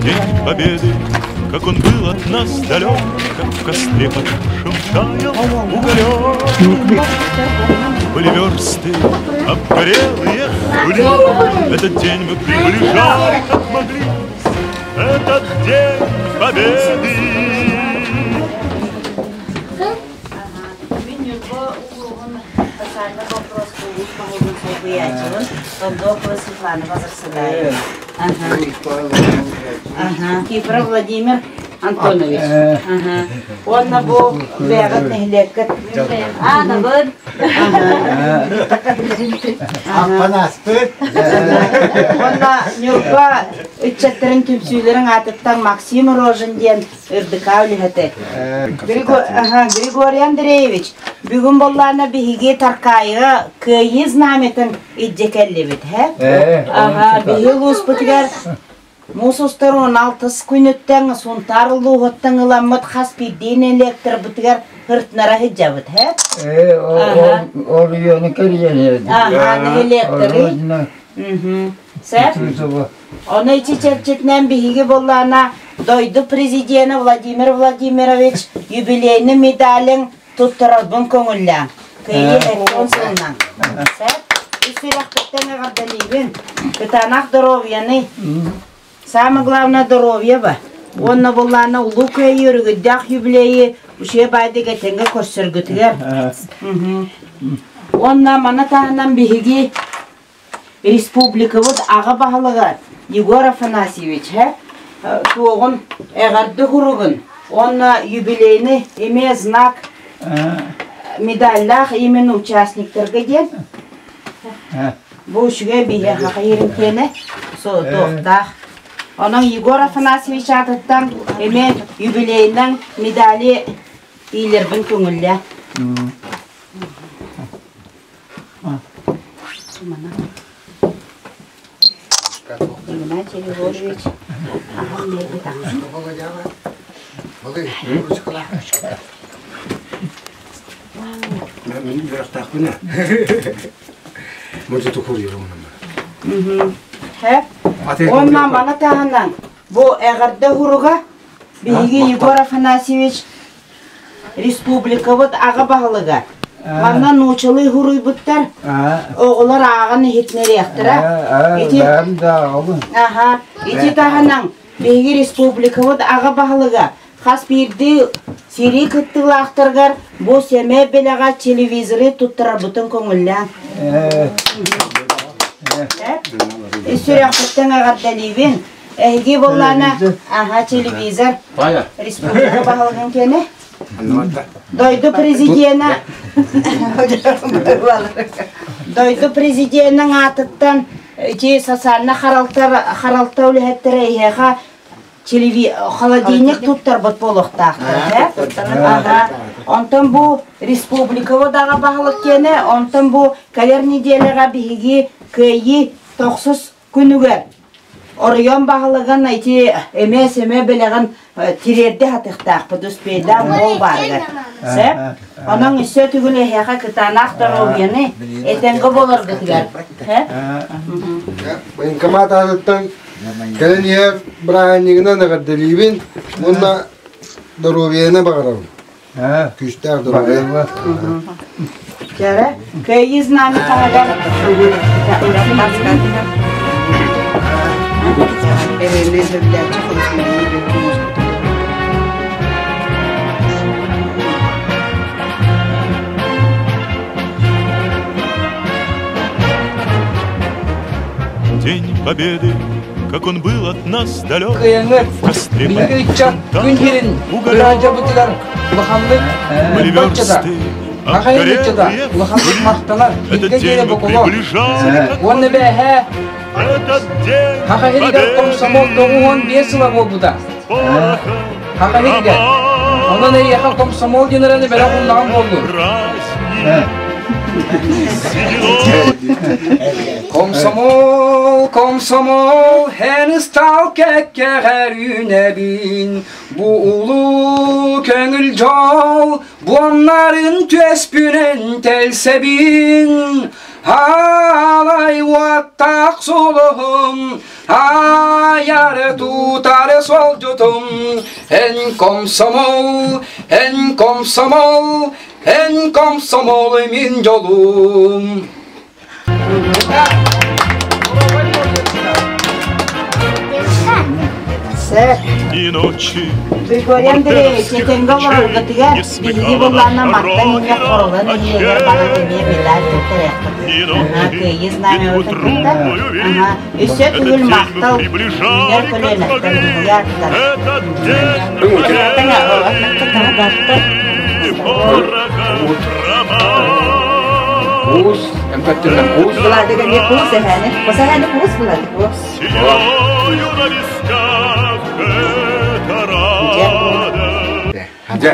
День Победы, как он был от нас далек, Как в костре потухшем таял уголек. Были версты обгорелые в Этот день мы приближали, как могли, Этот день Победы. Мин Ньурба улууһун социальнай боппуруоска улуус баһылыгын солбуйааччыбын Тондокова Светлана Базарсыгаева. Ага. Кипров Владимир Антонович. Ага. Уонна бу бэйэҕит нэһилиэккэ Аанабын. Аппанаспыт. Уонна Ньурба ыччаттарын түмсүүлэрин аатыттан Максим Рожин диэн РДК үлэһитэ. Григорий Андреевич, бүгүн боллаана биһиги Таркаайыга Кыайыы знамятын илдьэ кэллибит, һэ? Ага, биһи улууспутугар муус устар 16 күнүттэн Сунтаар улууһуттан ыламмыт хас биирдии электрбытыгар һыртнара сылдьабыт, һэ? Ол үйэни кэрийэн Ага, нэһилиэктэри. Сэр? Ону ити чэрчитинэн биһиги буоллаана дойду президенэ Владимир Владимирович юбилейный медалын туттарарбын көҥүллээҥ. Кыайыы 70 сылынан. Сөп? Ис сүрэхпиттэн эҕэрдэлиибин. Кытаанах доруобуйаны. Самое главное здоровье ба. Уонна буоллаана Улуу Кыайыы өрүгүйдээх юбилейи үчүгэй баайдык этэҥҥэ көрсөргүтүгэр. Уонна маны таһынан биһиги Республикабыт аҕа баһылыга Егор Афанасьевич туоҕун эҕэрдэ суругун уонна юбилейный эмиэ знак медаллаах именно участниктарга диэн бу үчүгэй биһиэхэ хайырын туохтаах. Онон Егор Афанасьевич аатыттан эмиэ юбилейынан медали иилэрбин көҥүллээ. Игнатий Егорович, Онна маны таһынан бу эҕэрдэ уруга биһиги Егор Афанасьевич Республикабыт аҕа баһылыга. Манна нуучалыы хуруйбуттар. Оҕолор ааҕан иһитинэриэхтэрэ. Ити Аха, ити таһынан биһиги республикабыт аҕа баһылыга хас биирдии сэрии кыттыылаахтарыгар бу сэмэй бэлэҕэ телевизоры туттарарбытын көҥүллээн. Сүрэхпиттэн эҕэрдэлиибин. Эһиги буоллаана, аха, телевизор, республика баһылыгын киэнэ. Дойду президенэ Дойду президенин аатыттан ити социальнай харалтар харалта үлэһиттэрэ эһиэхэ телеви холодильник туттарбыт буолуохтаахтар, Ага. Онтон бу республикаба даҕа баһылык киэнэ, онтон бу кэлэр неделяҕа биһиги кыайыы тохсус күнүгэр оройуон баһылыгын ити эмиэ-сэмэ бэлэҕин тириэрдэ сатыахтаахпыт успейдаах уол баарыгар. Сөп? Онон өссө түгүл эһиэхэ кытаанах доруобуйаны этэҥҥэ буоларгытыгар. Военкомат аатыттан кэлэн иһэр бырааһынньыгынан эҕэрдэлиибин уонна доруобуйаны баҕарабын. Күүстээх доруобуйа. Чара, кыайыы знамя таһыгар Эбэннэ сөбүлээччи День Победы, как он был от нас далек, Кыайыҥҥа в костре биһиги ыччат күн сирин ыраадьабытыгар улаханнык Были баччата версты Хахайын ыччата обгорелые в улаханнык пыли. махтанар Этот бииргэ день диэри мы боколо приближали, как уонна бээһээ Этот день Хахайыгар комсомол 95 сыла буолбута. Хахайыгар. Онон эйиэхэ комсомол диэн эрэ бэлэх умнаҕан буоллун. Комсомол, комсомол, эн ыстаал кэккэҕэр үүнэбин, бу улуу көҥүл дьол, буоннарын түөспүнэн тэлсэбин. Аалай уоттаах сулуһум, айары тутары суолдьутум, эн комсомол, эн комсомол, эн комсомол мин дьолум. И ночи Григорий Андреевич, этэнгэ олороргутугар биһиги буллаана мантан инньэ хоролон иһиэгэр баҕа эмиэ медаль туттарыахпыт. Аха, кыайыы знамябытын кытта. Аха, өссө төгүл махтал үүнэр көлүөнэттэн уһуйааттан. Куус, эмпэттинэн куус. Буладыга не куус эһэни. Посэһэни куус буладык куус. Сединою на висках это рада. Дьэ.